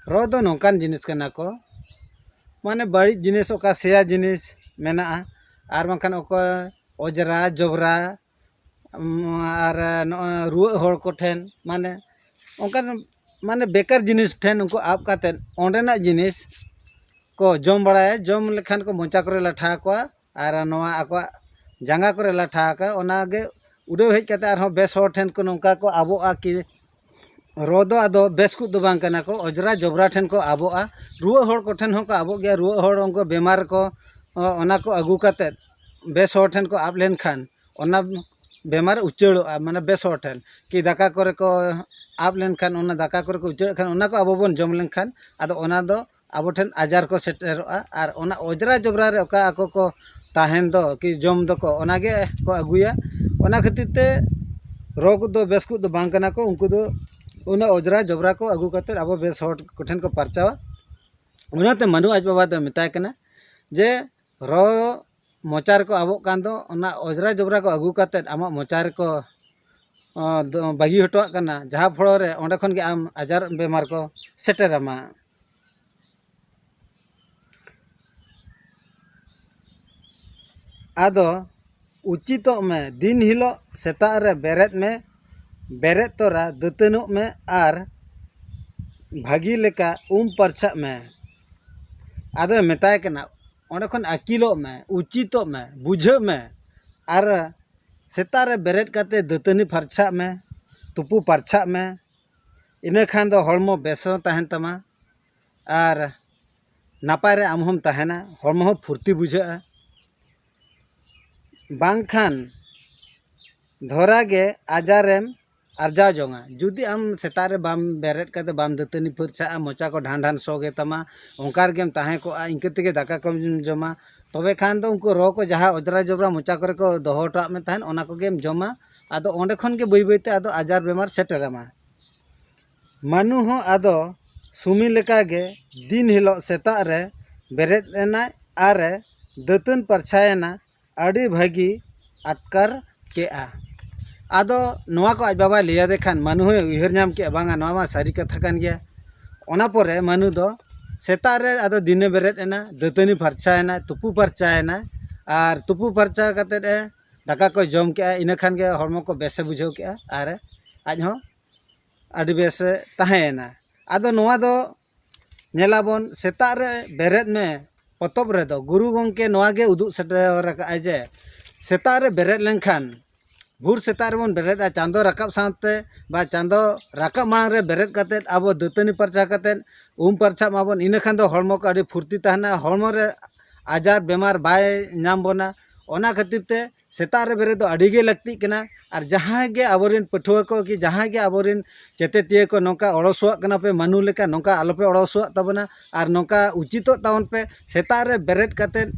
ᱨᱚ ᱫᱚ ᱱᱚᱝᱠᱟᱱ ᱡᱤᱱᱤᱥ ᱠᱟᱱᱟ ᱠᱚ, ᱢᱟᱱᱮ ᱵᱟᱹᱲᱤᱡ ᱡᱤᱱᱤᱥ, ᱚᱠᱟ ᱥᱮᱭᱟ ᱡᱤᱱᱤᱥ ᱢᱮᱱᱟᱜᱼᱟ, ᱟᱨ ᱵᱟᱝᱠᱷᱟᱱ ᱚᱠᱚᱭ ᱚᱸᱡᱽᱨᱟ ᱡᱚᱵᱽᱨᱟ, ᱩᱢ, ᱟᱨ ᱱᱚᱜᱼᱚᱭ ᱨᱩᱣᱟᱹᱜ ᱦᱚᱲ ᱠᱚᱴᱷᱮᱱ, ᱢᱟᱱᱮ ᱚᱱᱠᱟᱱ ᱢᱟᱱᱮ ᱵᱮᱠᱟᱨ ᱡᱤᱱᱤᱥ ᱴᱷᱮᱱ ᱩᱱᱠᱩ ᱟᱵ ᱠᱟᱛᱮᱫ ᱚᱸᱰᱮᱱᱟᱜ ᱡᱤᱱᱤᱥ ᱠᱚ ᱡᱚᱢ ᱵᱟᱲᱟᱭᱟ᱾ ᱡᱚᱢ ᱞᱮᱠᱷᱟᱱ ᱠᱚ ᱢᱚᱪᱟ ᱠᱚᱨᱮ ᱞᱟᱴᱷᱟ ᱟᱠᱚᱣᱟ ᱟᱨ ᱱᱚᱣᱟ ᱟᱠᱚᱣᱟᱜ ᱡᱟᱸᱜᱟ ᱠᱚᱨᱮ ᱞᱟᱴᱷᱟ ᱟᱠᱟᱫ, ᱚᱱᱟᱜᱮ ᱩᱰᱟᱹᱣ ᱦᱮᱡ ᱠᱟᱛᱮ ᱟᱨᱦᱚᱸ ᱵᱮᱥ ᱦᱚᱲ ᱴᱷᱮᱱ ᱠᱚ ᱱᱚᱝᱠᱟ ᱠᱚ ᱟᱵᱚᱜᱼᱟ ᱠᱤ ᱨᱚ ᱫᱚ ᱟᱫᱚ ᱵᱮᱥ ᱠᱚ ᱫᱚ ᱵᱟᱝ ᱠᱟᱱᱟ ᱠᱚ, ᱚᱸᱡᱽᱨᱟ ᱡᱚᱵᱽᱨᱟ ᱴᱷᱮᱱ ᱠᱚ ᱟᱵᱚᱜᱼᱟ᱾ ᱨᱩᱣᱟᱹᱜ ᱦᱚᱲ ᱠᱚᱴᱷᱮᱱ ᱦᱚᱸᱠᱚ ᱟᱵᱚᱜ ᱜᱮᱭᱟ᱾ ᱨᱩᱣᱟᱹᱜ ᱦᱚᱲ ᱩᱱᱠᱩ ᱵᱮᱢᱟᱨ ᱠᱚ, ᱚ, ᱚᱱᱟ ᱠᱚ ᱟᱹᱜᱩ ᱠᱟᱛᱮᱫ ᱵᱮᱥ ᱦᱚᱲ ᱴᱷᱮᱱ ᱠᱚ ᱟᱵ ᱞᱮᱱᱠᱷᱟᱱ ᱚᱱᱟ ᱵᱮᱢᱟᱨ ᱩᱪᱟᱹᱲᱚᱜᱼᱟ, ᱢᱟᱱᱮ ᱵᱮᱥ ᱦᱚᱲ ᱴᱷᱮᱱ᱾ ᱠᱤ ᱫᱟᱠᱟ ᱠᱚᱨᱮ ᱠᱚ ᱟᱵ ᱞᱮᱱᱠᱷᱟᱱ, ᱚᱱᱟ ᱫᱟᱠᱟ ᱠᱚᱨᱮ ᱠᱚ ᱩᱪᱟᱹᱲᱮᱫ ᱠᱷᱟᱱ, ᱚᱱᱟ ᱠᱚ ᱟᱵᱚ ᱵᱚᱱ ᱡᱚᱢ ᱞᱮᱱᱠᱷᱟᱱ, ᱟᱫᱚ ᱚᱱᱟ ᱫᱚ ᱟᱵᱚ ᱴᱷᱮᱱ ᱟᱡᱟᱨ ᱠᱚ ᱥᱮᱴᱮᱨᱚᱜᱼᱟ᱾ ᱟᱨ ᱚᱱᱟ ᱚᱸᱡᱽᱨᱟ ᱡᱚᱵᱽᱨᱟ ᱨᱮ ᱚᱠᱟ ᱟᱠᱚ ᱠᱚ ᱛᱟᱦᱮᱱ ᱫᱚ, ᱠᱤ ᱡᱚᱢ ᱫᱚᱠᱚ, ᱚᱱᱟᱜᱮ ᱠᱚ ᱟᱹᱜᱩᱭᱟ᱾ ᱚᱱᱟ ᱠᱷᱟᱹᱛᱤᱨ ᱛᱮ ᱨᱚ ᱠᱚᱫᱚ ᱵᱮᱥ ᱠᱚ ᱫᱚ ᱵᱟᱝ ᱠᱟᱱᱟ ᱠᱚ᱾ ᱩᱱᱠᱩ ᱫᱚ ᱚᱱᱟ ᱚᱸᱡᱽᱨᱟ ᱡᱚᱵᱽᱨᱟ ᱠᱚ ᱟᱹᱜᱩ ᱠᱟᱛᱮᱫ ᱟᱵᱚ ᱵᱮᱥ ᱦᱚᱲ ᱠᱚᱴᱷᱮᱱ ᱠᱚ ᱯᱟᱨᱪᱟᱣᱟ᱾ ᱚᱱᱟᱛᱮ ᱢᱟᱹᱱᱩ ᱟᱡ ᱵᱟᱵᱟ ᱫᱚ ᱢᱮᱛᱟᱭ ᱠᱟᱱᱟ ᱡᱮ ᱨᱚ ᱢᱚᱪᱟ ᱨᱮᱠᱚ ᱟᱵᱚᱜ ᱠᱟᱱ ᱫᱚ, ᱚᱱᱟ ᱚᱸᱡᱽᱨᱟ ᱡᱚᱵᱽᱨᱟ ᱠᱚ ᱟᱹᱜᱩ ᱠᱟᱛᱮᱫ ᱟᱢᱟᱜ ᱢᱚᱪᱟ ᱨᱮᱠᱚ, ᱚ, ᱫᱚ ᱵᱟᱹᱜᱤ ᱦᱚᱴᱚᱣᱟᱜ ᱠᱟᱱᱟ, ᱡᱟᱦᱟᱸ ᱯᱷᱚᱲᱚ ᱨᱮ ᱚᱸᱰᱮ ᱠᱷᱚᱱ ᱜᱮ ᱟᱢ ᱟᱡᱟᱨ ᱵᱮᱢᱟᱨ ᱠᱚ ᱥᱮᱴᱮᱨᱟᱢᱟ᱾ ᱟᱫᱚ ᱩᱪᱤᱛᱚᱜ ᱢᱮ, ᱫᱤᱱ ᱦᱤᱞᱳᱜ ᱥᱮᱛᱟᱜ ᱨᱮ ᱵᱮᱨᱮᱫ ᱢᱮ, ᱵᱮᱨᱮᱫ ᱛᱚᱨᱟ ᱫᱟᱹᱛᱟᱹᱱᱚᱜ ᱢᱮ ᱟᱨ ᱵᱷᱟᱹᱜᱤ ᱞᱮᱠᱟ ᱩᱢ ᱯᱟᱨᱪᱷᱟᱜ ᱢᱮ᱾ ᱟᱫᱚᱭ ᱢᱮᱛᱟᱭ ᱠᱟᱱᱟ, ᱚᱸᱰᱮ ᱠᱷᱚᱱ ᱟᱹᱠᱤᱞᱚᱜ ᱢᱮ, ᱩᱪᱤᱛᱚᱜ ᱢᱮ, ᱵᱩᱡᱷᱟᱹᱜ ᱢᱮ, ᱟᱨ ᱥᱮᱛᱟᱜ ᱨᱮ ᱵᱮᱨᱮᱫ ᱠᱟᱛᱮ ᱫᱟᱹᱛᱟᱹᱱᱤ ᱯᱷᱟᱨᱪᱷᱟᱜ ᱢᱮ, ᱛᱩᱯᱩ ᱯᱟᱨᱪᱷᱟᱜ ᱢᱮ᱾ ᱤᱱᱟᱹ ᱠᱷᱟᱱ ᱫᱚ ᱦᱚᱲᱢᱚ ᱵᱮᱥ ᱦᱚᱸ ᱛᱟᱦᱮᱱ ᱛᱟᱢᱟ ᱟᱨ ᱱᱟᱯᱟᱭ ᱨᱮ ᱟᱢ ᱦᱚᱸᱢ ᱛᱟᱦᱮᱱᱟ, ᱦᱚᱲᱢᱚ ᱦᱚᱸ ᱯᱷᱩᱨᱛᱤ ᱵᱩᱡᱷᱟᱹᱜᱼᱟ᱾ ᱵᱟᱝᱠᱷᱟᱱ ᱫᱷᱚᱨᱟ ᱜᱮ ᱟᱡᱟᱨᱮᱢ ᱟᱨᱡᱟᱣ ᱡᱚᱝᱟ᱾ ᱡᱩᱫᱤ ᱟᱢ ᱥᱮᱛᱟᱜ ᱨᱮ ᱵᱟᱢ ᱵᱮᱨᱮᱫ ᱠᱟᱛᱮ ᱵᱟᱢ ᱫᱟᱹᱛᱟᱹᱱᱤ ᱯᱷᱟᱹᱨᱪᱷᱟᱜᱼᱟ, ᱢᱚᱪᱟ ᱠᱚ ᱰᱷᱟᱱ ᱰᱷᱟᱱ ᱥᱚ ᱜᱮ ᱛᱟᱢᱟ, ᱚᱱᱠᱟ ᱨᱮᱜᱮᱢ ᱛᱟᱦᱮᱸ ᱠᱚᱜᱼᱟ, ᱤᱱᱠᱟᱹ ᱛᱮᱜᱮ ᱫᱟᱠᱟ ᱠᱚᱢ ᱡᱚᱢᱟ, ᱛᱚᱵᱮ ᱠᱷᱟᱱ ᱫᱚ ᱩᱱᱠᱩ ᱨᱚ ᱠᱚ ᱡᱟᱦᱟᱸ ᱚᱡᱽᱨᱟ ᱡᱚᱵᱽᱨᱟ ᱢᱚᱪᱟ ᱠᱚᱨᱮ ᱠᱚ ᱫᱚᱦᱚ ᱦᱚᱴᱚᱣᱟᱜ ᱢᱮ ᱛᱟᱦᱮᱸᱫ, ᱚᱱᱟ ᱠᱚᱜᱮᱢ ᱡᱚᱢᱟ᱾ ᱟᱫᱚ ᱚᱸᱰᱮ ᱠᱷᱚᱱ ᱜᱮ ᱵᱟᱹᱭ ᱵᱟᱹᱭ ᱛᱮ ᱟᱫᱚ ᱟᱡᱟᱨ ᱵᱮᱢᱟᱨ ᱥᱮᱴᱮᱨᱟᱢᱟ᱾ ᱢᱟᱹᱱᱩ ᱦᱚᱸ ᱟᱫᱚ ᱥᱩᱢᱤ ᱞᱮᱠᱟᱜᱮ ᱫᱤᱱ ᱦᱤᱞᱳᱜ ᱥᱮᱛᱟᱜ ᱨᱮ ᱵᱮᱨᱮᱫ ᱮᱱᱟᱭ ᱟᱨ ᱮ ᱫᱟᱹᱛᱟᱹᱱ ᱯᱟᱨᱪᱷᱟᱭᱮᱱᱟ, ᱟᱹᱰᱤ ᱵᱷᱟᱹᱜᱤ ᱟᱴᱠᱟᱨ ᱠᱮᱜᱼᱟ᱾ ᱟᱫᱚ ᱱᱚᱣᱟ ᱠᱚ ᱟᱡ ᱵᱟᱵᱟᱭ ᱞᱟᱹᱭᱟᱫᱮ ᱠᱷᱟᱱ ᱢᱟᱹᱱᱩ ᱦᱚᱸᱭ ᱩᱭᱦᱟᱹᱨ ᱧᱟᱢ ᱠᱮᱜᱼᱟ, ᱵᱟᱝᱟ, ᱱᱚᱣᱟ ᱢᱟ ᱥᱟᱹᱨᱤ ᱠᱟᱛᱷᱟ ᱠᱟᱱ ᱜᱮᱭᱟ᱾ ᱚᱱᱟ ᱯᱚᱨᱮ ᱢᱟᱹᱱᱩ ᱫᱚ ᱥᱮᱛᱟᱜ ᱨᱮ ᱟᱫᱚ ᱫᱤᱱᱮ ᱵᱮᱨᱮᱫ ᱮᱱᱟ, ᱫᱟᱹᱛᱟᱹᱱᱤ ᱯᱷᱟᱨᱪᱟᱭᱮᱱᱟ, ᱛᱩᱯᱩ ᱯᱷᱟᱨᱪᱟᱭᱮᱱᱟ, ᱟᱨ ᱛᱩᱯᱩ ᱯᱷᱟᱨᱪᱟ ᱠᱟᱛᱮᱫ ᱮ ᱫᱟᱠᱟ ᱠᱚᱭ ᱡᱚᱢ ᱠᱮᱜᱼᱟ᱾ ᱤᱱᱟᱹ ᱠᱷᱟᱱ ᱜᱮ ᱦᱚᱲᱢᱚ ᱠᱚ ᱵᱮᱥᱮ ᱵᱩᱡᱷᱟᱹᱣ ᱠᱮᱜᱼᱟ ᱟᱨ ᱟᱡ ᱦᱚᱸ ᱟᱹᱰᱤ ᱵᱮᱥᱮ ᱛᱟᱦᱮᱸᱭᱮᱱᱟ᱾ ᱟᱫᱚ ᱱᱚᱣᱟ ᱫᱚ ᱧᱮᱞᱟᱵᱚᱱ, ᱥᱮᱛᱟᱜ ᱨᱮ ᱵᱮᱨᱮᱫ ᱢᱮ ᱯᱚᱛᱚᱵ ᱨᱮᱫᱚ ᱜᱩᱨᱩ ᱜᱚᱢᱠᱮ ᱱᱚᱣᱟ ᱜᱮ ᱩᱫᱩᱜ ᱥᱮᱴᱮᱨ ᱟᱠᱟᱫᱼᱟᱭ ᱡᱮ ᱥᱮᱛᱟᱜ ᱨᱮ ᱵᱮᱨᱮᱫ ᱞᱮᱱᱠᱷᱟᱱ, ᱵᱷᱳᱨ ᱥᱮᱛᱟᱜ ᱨᱮᱵᱚᱱ ᱵᱮᱨᱮᱫᱼᱟ, ᱪᱟᱸᱫᱚ ᱨᱟᱠᱟᱵ ᱥᱟᱶᱛᱮ ᱵᱟ ᱪᱟᱸᱫᱚ ᱨᱟᱠᱟᱵ ᱢᱟᱲᱟᱝ ᱨᱮ ᱵᱮᱨᱮᱫ ᱠᱟᱛᱮᱫ ᱟᱵᱚ ᱫᱟᱹᱛᱟᱹᱱᱤ ᱯᱟᱨᱪᱟ ᱠᱟᱛᱮᱫ ᱩᱢ ᱯᱟᱨᱪᱷᱟᱜ ᱢᱟᱵᱚᱱ, ᱤᱱᱟᱹ ᱠᱷᱟᱱ ᱫᱚ ᱦᱚᱲᱢᱚ ᱠᱚ ᱟᱹᱰᱤ ᱯᱷᱩᱨᱛᱤ ᱛᱟᱦᱮᱱᱟ, ᱦᱚᱲᱢᱚ ᱨᱮ ᱟᱡᱟᱨ ᱵᱮᱢᱟᱨ ᱵᱟᱭ ᱧᱟᱢ ᱵᱚᱱᱟ᱾ ᱚᱱᱟ ᱠᱷᱟᱹᱛᱤᱨ ᱛᱮ ᱥᱮᱛᱟᱜ ᱨᱮ ᱵᱮᱨᱮᱫ ᱫᱚ ᱟᱹᱰᱤ ᱜᱮ ᱞᱟᱹᱠᱛᱤᱜ ᱠᱟᱱᱟ᱾ ᱟᱨ ᱡᱟᱦᱟᱸᱭ ᱜᱮ ᱟᱵᱚᱨᱮᱱ ᱯᱟᱹᱴᱷᱩᱣᱟᱹ ᱠᱚ ᱠᱤ ᱡᱟᱦᱟᱸᱭ ᱜᱮ ᱟᱵᱚᱨᱮᱱ ᱪᱮᱛᱮᱛᱤᱭᱟᱹ ᱠᱚ ᱱᱚᱝᱠᱟ ᱚᱲᱚᱥᱚᱣᱟᱜ ᱠᱟᱱᱟ ᱯᱮ, ᱢᱟᱹᱱᱩ ᱞᱮᱠᱟ ᱱᱚᱝᱠᱟ ᱟᱞᱚᱯᱮ ᱚᱲᱚᱥᱚᱣᱟᱜ ᱛᱟᱵᱚᱱᱟ᱾ ᱟᱨ ᱱᱚᱝᱠᱟ ᱩᱪᱤᱛᱚᱜ ᱛᱟᱵᱚᱱ ᱯᱮ, ᱥᱮᱛᱟᱜ ᱨᱮ ᱵᱮᱨᱮᱫ ᱠᱟᱛᱮᱫ,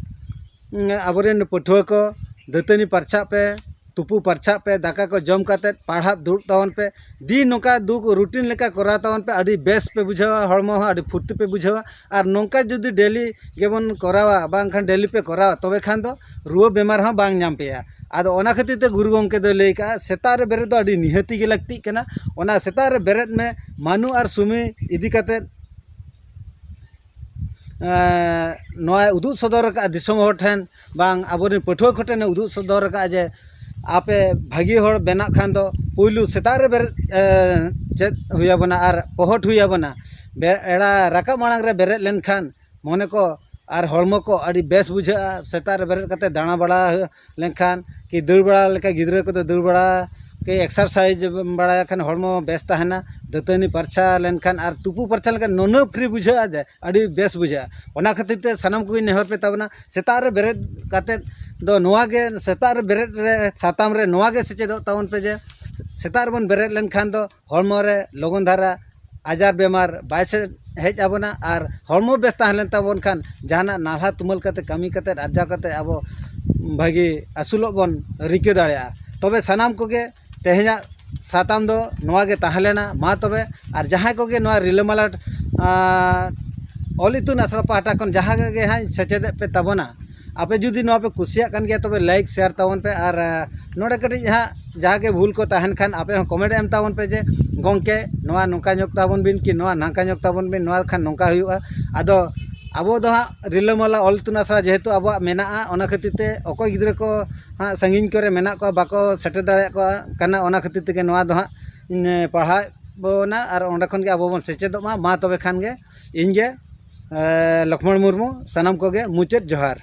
ᱩᱸ, ᱟᱵᱚᱨᱮᱱ ᱯᱟᱹᱴᱷᱩᱣᱟᱹ ᱠᱚ ᱫᱟᱹᱛᱟᱹᱱᱤ ᱯᱟᱨᱪᱷᱟᱜ ᱯᱮ, ᱛᱩᱯᱩ ᱯᱟᱨᱪᱷᱟᱜ ᱯᱮ, ᱫᱟᱠᱟ ᱠᱚ ᱡᱚᱢ ᱠᱟᱛᱮᱫ ᱯᱟᱲᱦᱟᱜ ᱫᱩᱲᱩᱵ ᱛᱟᱵᱚᱱ ᱯᱮ᱾ ᱫᱤᱱ ᱱᱚᱝᱠᱟ ᱫᱩ ᱨᱩᱴᱤᱱ ᱞᱮᱠᱟ ᱠᱚᱨᱟᱣ ᱛᱟᱵᱚᱱ ᱯᱮ, ᱟᱹᱰᱤ ᱵᱮᱥ ᱯᱮ ᱵᱩᱡᱷᱟᱹᱣᱟ, ᱦᱚᱲᱢᱚ ᱦᱚᱸ ᱟᱹᱰᱤ ᱯᱷᱩᱨᱛᱤ ᱯᱮ ᱵᱩᱡᱷᱟᱹᱣᱟ᱾ ᱟᱨ ᱱᱚᱝᱠᱟ ᱡᱩᱫᱤ ᱰᱮᱞᱤ ᱜᱮᱵᱚᱱ ᱠᱚᱨᱟᱣᱟ, ᱵᱟᱝᱠᱷᱟᱱ ᱰᱮᱞᱤ ᱯᱮ ᱠᱚᱨᱟᱣᱟ, ᱛᱚᱵᱮ ᱠᱷᱟᱱ ᱫᱚ ᱨᱩᱣᱟᱹ ᱵᱮᱢᱟᱨ ᱦᱚᱸ ᱵᱟᱝ ᱧᱟᱢ ᱯᱮᱭᱟ᱾ ᱟᱫᱚ ᱚᱱᱟ ᱠᱷᱟᱹᱛᱤᱨ ᱛᱮ ᱜᱩᱨᱩ ᱜᱚᱢᱠᱮ ᱫᱚᱭ ᱞᱟᱹᱭ ᱠᱟᱜᱼᱟ, ᱥᱮᱛᱟᱜ ᱨᱮ ᱵᱮᱨᱮᱫ ᱫᱚ ᱟᱹᱰᱤ ᱱᱤᱦᱟᱹᱛᱤ ᱜᱮ ᱞᱟᱹᱠᱛᱤᱜ ᱠᱟᱱᱟ᱾ ᱚᱱᱟ ᱥᱮᱛᱟᱜ ᱨᱮ ᱵᱮᱨᱮᱫ ᱢᱮ, ᱢᱟᱹᱱᱩ ᱟᱨ ᱥᱩᱢᱤ ᱤᱫᱤ ᱠᱟᱛᱮᱫ, ᱮᱸ, ᱱᱚᱣᱟᱭ ᱩᱫᱩᱜ ᱥᱚᱫᱚᱨ ᱟᱠᱟᱫᱼᱟ ᱫᱤᱥᱚᱢ ᱦᱚᱲ ᱴᱷᱮᱱ, ᱵᱟᱝ ᱟᱵᱚᱨᱮᱱ ᱯᱟᱹᱴᱷᱩᱣᱟᱹ ᱠᱚ ᱴᱷᱮᱱᱮ ᱩᱫᱩᱜ ᱥᱚᱫᱚᱨ ᱟᱠᱟᱫᱼᱟ ᱡᱮ ᱟᱯᱮ ᱵᱷᱟᱹᱜᱤ ᱦᱚᱲ ᱵᱮᱱᱟᱜ ᱠᱷᱟᱱ ᱫᱚ ᱯᱩᱭᱞᱩ ᱥᱮᱛᱟᱜ ᱨᱮ ᱵᱮᱨᱮᱫ, ᱮᱸ, ᱪᱮᱫ ᱦᱩᱭ ᱟᱵᱚᱱᱟ ᱟᱨ ᱯᱚᱦᱚᱴ ᱦᱩᱭ ᱟᱵᱚᱱᱟ᱾ ᱵᱮᱲᱟ ᱨᱟᱠᱟᱵ ᱢᱟᱲᱟᱝ ᱨᱮ ᱵᱮᱨᱮᱫ ᱞᱮᱱᱠᱷᱟᱱ ᱢᱚᱱᱮ ᱠᱚ ᱟᱨ ᱦᱚᱲᱢᱚ ᱠᱚ ᱟᱹᱰᱤ ᱵᱮᱥ ᱵᱩᱡᱷᱟᱹᱜᱼᱟ᱾ ᱥᱮᱛᱟᱜ ᱨᱮ ᱵᱮᱨᱮᱫ ᱠᱟᱛᱮ ᱫᱟᱬᱟ ᱵᱟᱲᱟ ᱞᱮᱱᱠᱷᱟᱱ ᱠᱤ ᱫᱟᱹᱲ ᱵᱟᱲᱟ ᱞᱮᱠᱟ ᱜᱤᱫᱽᱨᱟᱹ ᱠᱚᱫᱚ ᱫᱟᱹᱲ ᱵᱟᱲᱟ ᱠᱟᱹᱡ ᱮᱠᱥᱟᱨᱥᱟᱭᱤᱡᱽ ᱵᱟᱲᱟᱭᱟ ᱠᱷᱟᱱ ᱦᱚᱲᱢᱚ ᱵᱮᱥ ᱛᱟᱦᱮᱱᱟ᱾ ᱫᱟᱹᱛᱟᱹᱱᱤ ᱯᱷᱟᱨᱪᱟ ᱞᱮᱱᱠᱷᱟᱱ ᱟᱨ ᱛᱩᱯᱩ ᱯᱷᱟᱨᱪᱟ ᱞᱮᱱᱠᱷᱟᱱ ᱱᱩᱱᱟᱹᱜ ᱯᱷᱨᱤ ᱵᱩᱡᱷᱟᱹᱜᱼᱟ ᱡᱮ ᱟᱹᱰᱤ ᱵᱮᱥ ᱵᱩᱡᱷᱟᱹᱜᱼᱟ᱾ ᱚᱱᱟ ᱠᱷᱟᱹᱛᱤᱨ ᱛᱮ ᱥᱟᱱᱟᱢ ᱠᱚᱜᱮᱧ ᱱᱮᱦᱚᱨ ᱯᱮ ᱛᱟᱵᱚᱱᱟ, ᱥᱮᱛᱟᱜ ᱨᱮ ᱵᱮᱨᱮᱫ ᱠᱟᱛᱮᱫ ᱫᱚ ᱱᱚᱣᱟ ᱜᱮ, ᱥᱮᱛᱟᱜ ᱨᱮ ᱵᱮᱨᱮᱫ ᱨᱮ ᱥᱟᱛᱟᱢ ᱨᱮ ᱱᱚᱣᱟ ᱜᱮ ᱥᱮᱪᱮᱫᱚᱜ ᱛᱟᱵᱚᱱ ᱯᱮ ᱡᱮ ᱥᱮᱛᱟᱜ ᱨᱮᱵᱚᱱ ᱵᱮᱨᱮᱫ ᱞᱮᱱᱠᱷᱟᱱ ᱫᱚ ᱦᱚᱲᱢᱚ ᱨᱮ ᱞᱚᱜᱚᱱ ᱫᱷᱟᱨᱟ ᱟᱡᱟᱨ ᱵᱮᱢᱟᱨ ᱵᱟᱭ ᱥᱮ-, ᱦᱮᱡ ᱟᱵᱚᱱᱟ᱾ ᱟᱨ ᱦᱚᱲᱢᱚ ᱵᱮᱥ ᱛᱟᱦᱮᱸ ᱞᱮᱱ ᱛᱟᱵᱚᱱ ᱠᱷᱟᱱ ᱡᱟᱦᱟᱱᱟᱜ ᱱᱟᱞᱦᱟ ᱛᱩᱢᱟᱹᱞ ᱠᱟᱛᱮ, ᱠᱟᱹᱢᱤ ᱠᱟᱛᱮ, ᱟᱨᱡᱟᱣ ᱠᱟᱛᱮ ᱟᱵᱚ ᱵᱷᱟᱹᱜᱤ ᱟᱹᱥᱩᱞᱚᱜ ᱵᱚᱱ ᱨᱤᱠᱟᱹ ᱫᱟᱲᱮᱭᱟᱜᱼᱟ᱾ ᱛᱚᱵᱮ ᱥᱟᱱᱟᱢ ᱠᱚᱜᱮ ᱛᱮᱦᱮᱧᱟᱜ ᱥᱟᱛᱟᱢ ᱫᱚ ᱱᱚᱣᱟ ᱜᱮ ᱛᱟᱦᱮᱸ ᱞᱮᱱᱟ᱾ ᱢᱟ ᱛᱚᱵᱮ, ᱟᱨ ᱡᱟᱦᱟᱸᱭ ᱠᱚᱜᱮ ᱱᱚᱣᱟ ᱨᱤᱞᱟᱹᱢᱟᱞᱟ, ᱟᱸ, ᱚᱞ ᱤᱛᱩᱱ ᱟᱥᱲᱟ ᱯᱟᱦᱴᱟ ᱠᱷᱚᱱ ᱡᱟᱦᱟᱸ ᱜᱮ ᱦᱟᱸᱜ ᱥᱮᱪᱮᱫᱮᱫ ᱯᱮ ᱛᱟᱵᱚᱱᱟ, ᱟᱯᱮ ᱡᱩᱫᱤ ᱱᱚᱣᱟ ᱯᱮ ᱠᱩᱥᱤᱭᱟᱜ ᱠᱟᱱ ᱜᱮᱭᱟ, ᱛᱚᱵᱮ ᱞᱟᱭᱤᱠ, ᱥᱮᱭᱟᱨ ᱛᱟᱵᱚᱱ ᱯᱮ᱾ ᱟᱨ, ᱟᱸ, ᱱᱚᱰᱮ ᱠᱟᱹᱴᱤᱡ ᱦᱟᱸᱜ ᱡᱟᱦᱟᱸ ᱜᱮ ᱵᱷᱩᱞ ᱠᱚ ᱛᱟᱦᱮᱱ ᱠᱷᱟᱱ, ᱟᱯᱮ ᱦᱚᱸ ᱠᱚᱢᱮᱱᱴ ᱮᱢ ᱛᱟᱵᱚᱱ ᱯᱮ ᱡᱮ, "ᱜᱚᱢᱠᱮ, ᱱᱚᱣᱟ ᱱᱚᱝᱠᱟ ᱧᱚᱜ ᱛᱟᱵᱚᱱ ᱵᱤᱱ ᱠᱤ ᱱᱚᱣᱟ ᱱᱟᱝᱠᱟ ᱧᱚᱜ ᱛᱟᱵᱚᱱ ᱵᱤᱱ, ᱱᱚᱣᱟ ᱠᱷᱟᱱ ᱱᱚᱝᱠᱟ ᱦᱩᱭᱩᱜᱼᱟ᱾" ᱟᱫᱚ ᱟᱵᱚ ᱫᱚ ᱦᱟᱸᱜ ᱨᱤᱞᱟᱹᱢᱟᱞᱟ ᱚᱞ ᱤᱛᱩᱱ ᱟᱥᱲᱟ ᱡᱮᱦᱮᱛᱩ ᱟᱵᱚᱣᱟᱜ ᱢᱮᱱᱟᱜᱼᱟ, ᱚᱱᱟ ᱠᱷᱟᱹᱛᱤᱨ ᱛᱮ ᱚᱠᱚᱭ ᱜᱤᱫᱽᱨᱟᱹ ᱠᱚ ᱦᱟᱸᱜ ᱥᱟᱺᱜᱤᱧ ᱠᱚᱨᱮ ᱢᱮᱱᱟᱜ ᱠᱚᱣᱟ, ᱵᱟᱠᱚ ᱥᱮᱴᱮᱨ ᱫᱟᱲᱮᱭᱟᱜ ᱠᱚᱣᱟ ᱠᱟᱱᱟ, ᱚᱱᱟ ᱠᱷᱟᱹᱛᱤᱨ ᱛᱮᱜᱮ ᱱᱚᱣᱟ ᱫᱚ ᱦᱟᱸᱜ ᱤᱧ ᱯᱟᱲᱦᱟᱣᱮᱫ ᱵᱚᱱᱟ᱾ ᱟᱨ ᱚᱸᱰᱮ ᱠᱷᱚᱱ ᱜᱮ ᱟᱵᱚ ᱵᱚᱱ ᱥᱮᱪᱮᱫᱚᱜ ᱢᱟ᱾ ᱢᱟ ᱛᱚᱵᱮ ᱠᱷᱟᱱ ᱜᱮ ᱤᱧ ᱜᱮ, ᱮ, ᱞᱚᱠᱷᱢᱚᱬ ᱢᱩᱨᱢᱩ, ᱥᱟᱱᱟᱢ ᱠᱚᱜᱮ ᱢᱩᱪᱟᱹᱫ ᱡᱚᱦᱟᱨ᱾